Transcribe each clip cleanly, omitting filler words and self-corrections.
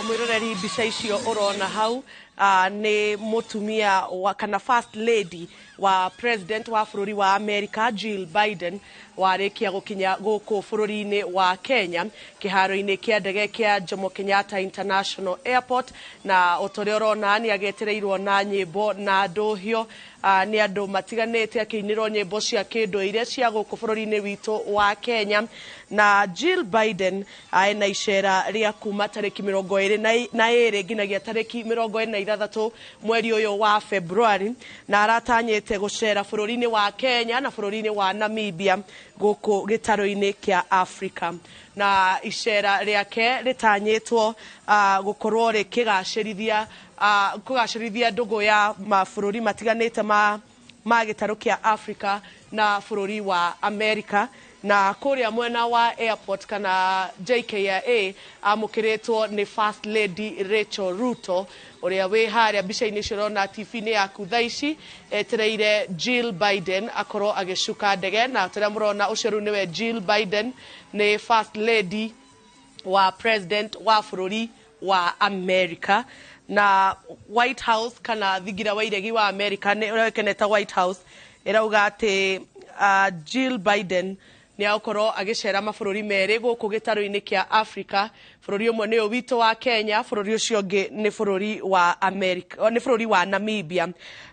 Mwĩroreri, mbica icio ũrona hau nĩ mũtumia wa, kana first lady wa president wa bũrũri wa America, Jill Biden, warĩkia gũkinya gũkũ bũrũri-inĩ wa Kenya kĩharo-inĩ kĩa ndege kĩa Jomo Kenyatta International Airport. Na o ta ũrĩa ũrona, nĩ agetereirwo na nyĩmbo na ndũhio nĩ andũ matiganĩte, akĩinĩrwo nyĩmbo cia kĩndũire cia gũkũ bũrũri-inĩ witũ wa Kenya. Na Jill Biden ena icera rĩa kuma tarĩki 22 nginyagia tarĩki 26 mweri ũyũ wa February, na aratanyĩte gũcera bũrũri-inĩ wa Kenya na bũrũri-inĩ wa Namibia gũkũ gĩtarũ-inĩ kĩa Africa. Na icera rĩake rĩtanyĩtwo gũkorwo rĩkĩgacĩrithia kũgacĩrithia ndũgũ ya mabũrũri matiganĩte ma gĩtarũ kĩa Africa na bũrũri wa America. Na kũrĩa mwena wa airport kana JKIA amũkĩrĩtwo nĩ First Lady Rachel Ruto, ũrĩa wĩ harĩa mbica-inĩ icio ũrona TV-inĩ yaku thaa ici, etereire Jill Biden akorwo agĩcuka ndege. Na tũrĩa mũrona, ũcio rĩu nĩwe Jill Biden, nĩ First Lady wa president wa bũrũri wa America. Na White House kana thingira wa iregi wa America nĩ ũrĩa ta White House ĩrauga atĩ Jill Biden nĩ agũkorwo agĩcera mabũrũri merĩ gũkũ gĩtarũ-inĩ kĩa Africa. Bũrũri ũmwe nĩ ũyũ witũ wa Kenya, bũrũri ũcio ũngĩ nĩ bũrũri wa America, nĩ bũrũri wa Namibia.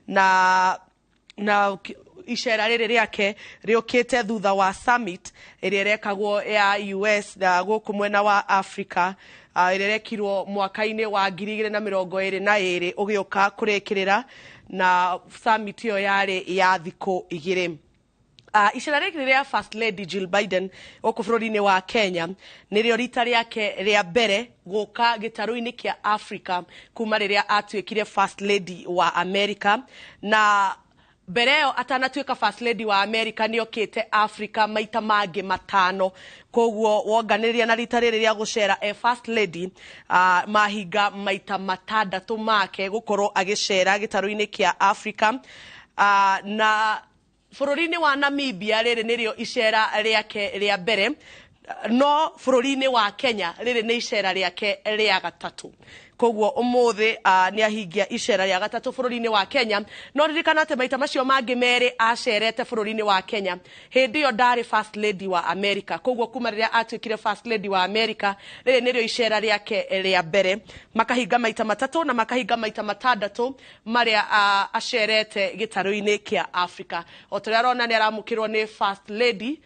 Na icera rĩrĩ rĩake rĩũkĩte thutha wa summit ĩrĩa ĩrekagwo ya US na gũkũ mwena wa Africa, ĩrĩa ĩrekirwo mwaka-inĩ wa 2022 ũgĩũka kũrĩkĩrĩra, na summit ĩyo yarĩ ya thikũ 2. Icera rĩrĩ rĩa First Lady Jill Biden gũkũ bũrũri-inĩ wa Kenya nĩrĩo rita rĩake rĩa mbere gũka gĩtarũ-inĩ kĩa Africa kuma rĩrĩa atuĩkire First Lady wa America. Na mbere ĩyo, atanatuĩka First Lady wa America, nĩ okĩte Africa maita mangĩ 5. Koguo wonganĩrĩria na rita rĩrĩ rĩa gũcera e First Lady, mahinga maita 6 make gũkorwo agĩcera gĩtarũ-inĩ kĩa Africa. Na bũrũri-inĩ wa Namibia rĩrĩ nĩrĩo icera rĩake rĩa mbere, no bũrũri-inĩ wa Kenya rĩrĩ nĩ icera rĩake rĩa gatatũ. Koguo ũmũthĩ nĩ ahingia icera rĩa gatatũ bũrũri-inĩ wa Kenya. No ririkana atĩ maita macio mangĩ merĩ acerete bũrũri-inĩ wa Kenya, hĩndĩ ĩyo ndarĩ First Lady wa America. Koguo kuma rĩrĩa atuĩkire First Lady wa America, rĩrĩ nĩrĩo icera rĩake rĩa mbere. Makahinga maita 3 na makahinga maita 6 marĩa acerete gĩtarũ-inĩ kĩa Africa. O ta ũrĩa arona, nĩ aramũkĩrwo nĩ First Lady.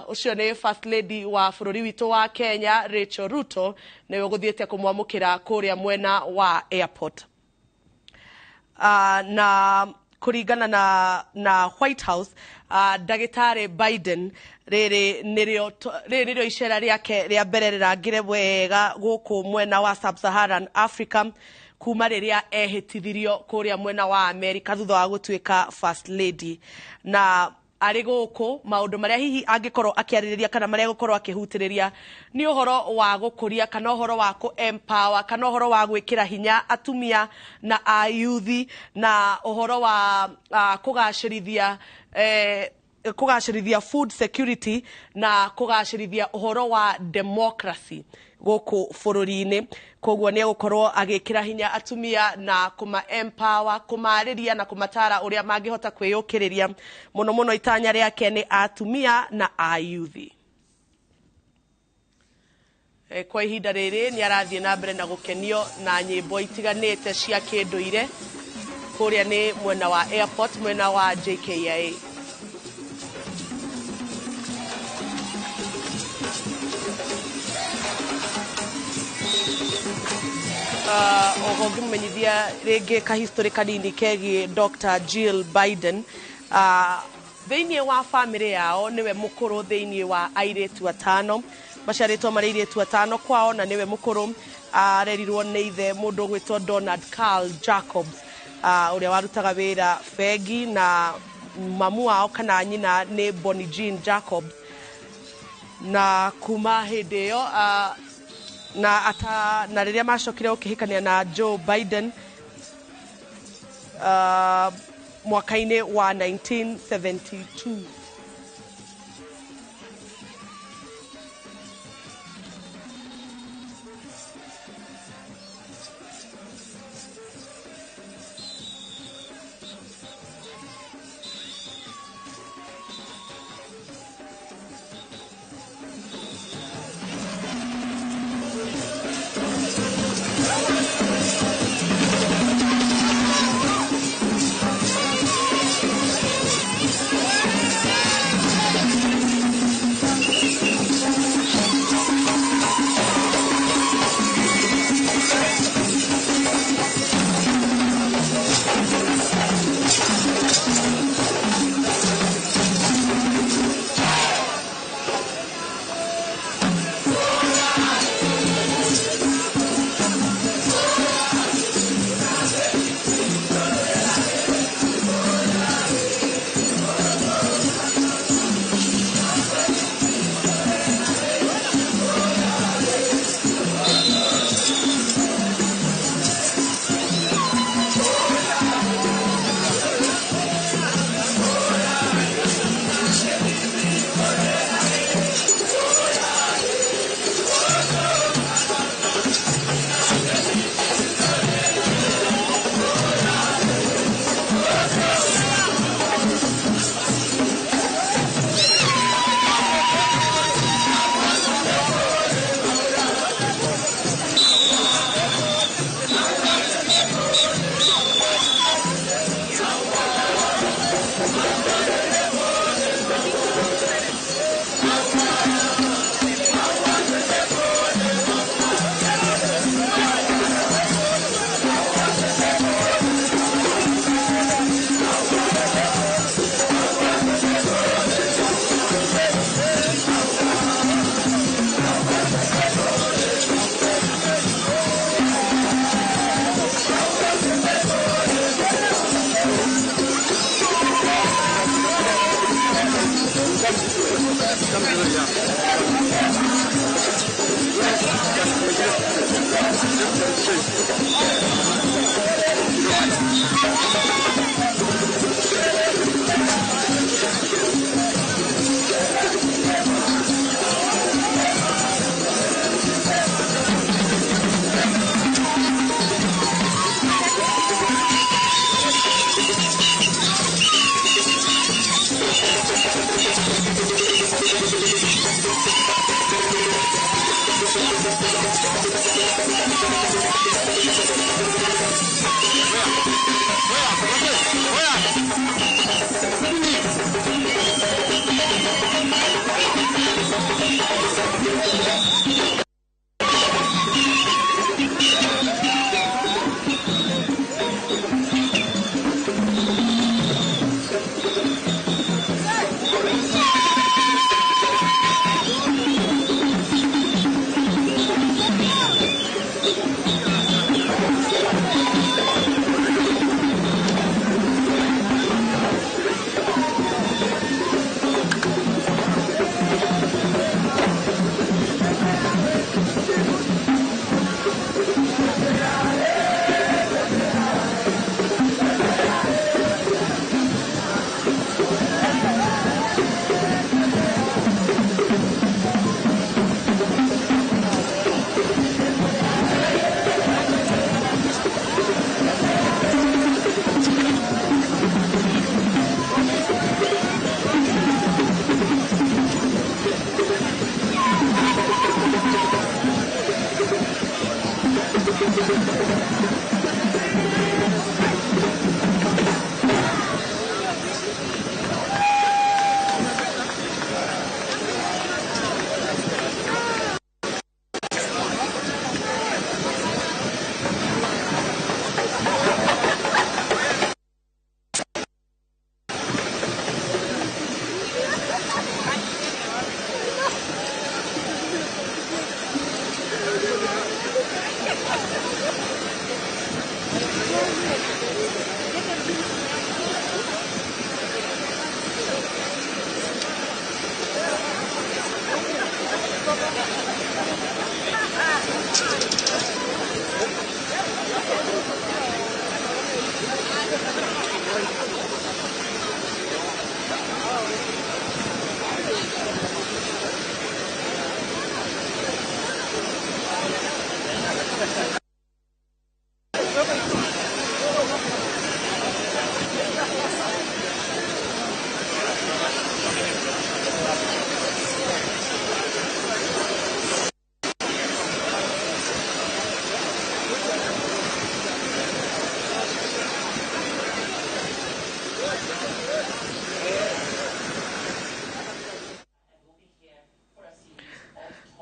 Ũcio nĩ First Lady wa bũrũri witũ wa Kenya, Rachel Ruto, nĩwe ũgũthiĩte kũmwamũkĩra kũrĩa mwena wa airport. Na kũringana na White House, ndagĩtarĩ Biden rĩrĩ nĩrĩo icera rĩake rĩa mbere rĩrangĩre wega gũkũ mwena wa Sub-Saharan Africa kuma rĩrĩa ehĩtithirio kũrĩa mwena wa America thutha wa gũtuĩka First Lady. Na arĩ gũkũ, maũndũ marĩa hihi angĩkorwo akĩarĩrĩria kana marĩa egũkorwo akĩhutĩrĩria nĩ ũhoro wa gũkũria kana ũhoro wa kũ empower kana ũhoro wa gwĩkĩra hinya atumia na ayuthi, na ũhoro wa kũgacĩrithia food security na kũgacĩrithia ũhoro wa democracy gũkũ bũrũri-inĩ. Koguo nĩ egũkorwo agĩkĩra hinya atumia na kũma empower, kũmarĩria na kũmatara ũrĩa mangĩhota kwĩyũkĩrĩria. Mũno mũno itanya rĩake nĩ atumia na ayuthi. Kwa ihinda rĩrĩ nĩ arathiĩ na mbere na gũkenio na nyĩmbo itiganĩte cia kĩndũire. Kũrĩa nĩ mwena wa airport, mwena wa JKIA. Oho ngĩmũmenyithia rĩngĩ kahistorĩ kanini kegiĩ Dr. Jill Biden. Thĩinĩ wa bamĩrĩ yao nĩwe mũkũrũ thĩinĩ wa airĩtu 5. Maciarĩtwo marĩ airĩtu 5 kwao na nĩwe mũkũrũ. Arerirwo nĩ ithe mũndũ ũgwĩtwo Donald Carl Jacobs, ũrĩa warutaga wĩra bengi, na mamu wao kana nyina nĩ Bonnie Jean Jacobs. Na kuma hĩndĩ ĩyo na ata na rĩrĩa macokire gũkĩhikania na Joe Biden mwaka-inĩ wa 1972.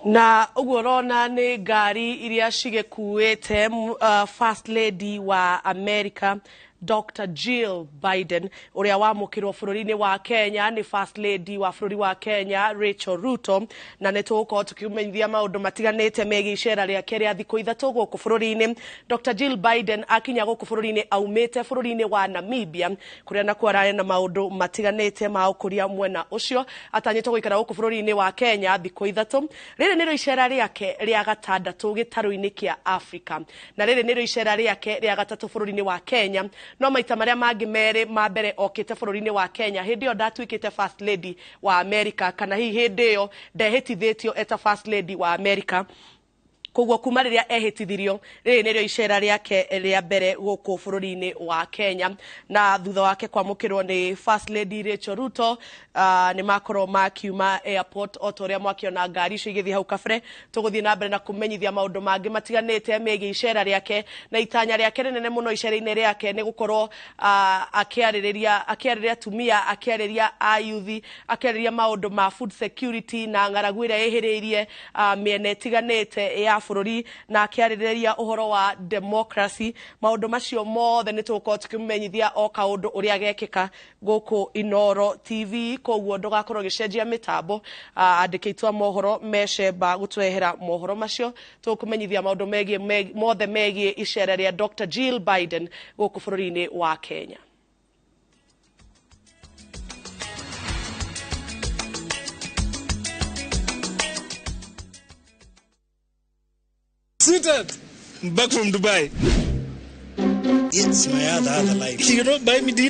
Na ũguo ũrona nĩ ngari iria cigĩkuĩte First Lady wa America Dr. Jill Biden ũrĩa wamũkĩrwo bũrũri-inĩ wa Kenya nĩ First Lady wa bũrũri wa Kenya Rachel Ruto, na nĩ tũgũkorwo tũkĩmenyithia maũndũ matiganĩte megiĩ icera rĩake rĩa thikũ ithatũ gũkũ bũrũri-inĩ. Dr. Jill Biden akinya gũkũ bũrũri-inĩ aumĩte bũrũri-inĩ wa Namibia kũrĩa nakuo ararĩ na maũndũ matiganĩte ma ũkũria mwena ũcio. Atanyĩtwo gũikara gũkũ bũrũri-inĩ wa Kenya thikũ ithatũ. Rĩrĩ nĩrĩo icera rĩake rĩa gatandatũ gĩtarũ-inĩ kĩa Afrika, na rĩrĩ nĩrĩo icera rĩake rĩa gatatũ bũrũri-inĩ wa Kenya. No maita marĩa mangĩ merĩ ma mbere okĩte bũrũri-inĩ wa Kenya hĩndĩ ĩyo ndatuĩkĩte First Lady wa America, kana hihi hĩndĩ ĩyo ndehĩtithĩtio eta First Lady wa America. Koguo kuma rĩrĩa ehĩtithirio, rĩrĩ nĩrĩo icera rĩake rĩa mbere gũkũ bũrũri-inĩ wa Kenya. Na thutha wake kwamũkĩrwo nĩ First Lady Rachel Ruto, nĩ makorwo makiuma airport o ta ũrĩa mwakĩona ngari icio igĩthiĩ hau kabere. Tũgũthiĩ na mbere na kũmenyithia maũndũ mangĩ matiganĩte megiĩ icera rĩake, na itanya rĩake rĩnene mũno icera-inĩ rĩake nĩ gũkorwo akĩarĩrĩria atumia, akĩarĩria ayuthi, akĩarĩrĩria maũndũ ma food security na ng'aragu ĩrĩa ĩhĩrĩirie mĩena ĩtiganĩte ya bũrũri, na akĩarĩrĩria ũhoro wa democracy. Maũndũ macio mothe nĩ tũgũkorwo tũkĩmenyithia o kaũndũ ũrĩa gekĩka gũkũ Inooro TV. Koguo ndũgakorwo ũgĩcenjia mĩtambo. Andĩki aitũ a mohoro mecemba gũtwehera mohoro macio. Tũkũmenyithia maũndũ megiĩ mothe megiĩ icera rĩa Dr. Jill Biden gũkũ bũrũri-inĩ wa Kenya. Sweetheart, I'm back from Dubai. It's my other life. You don't buy me dinner.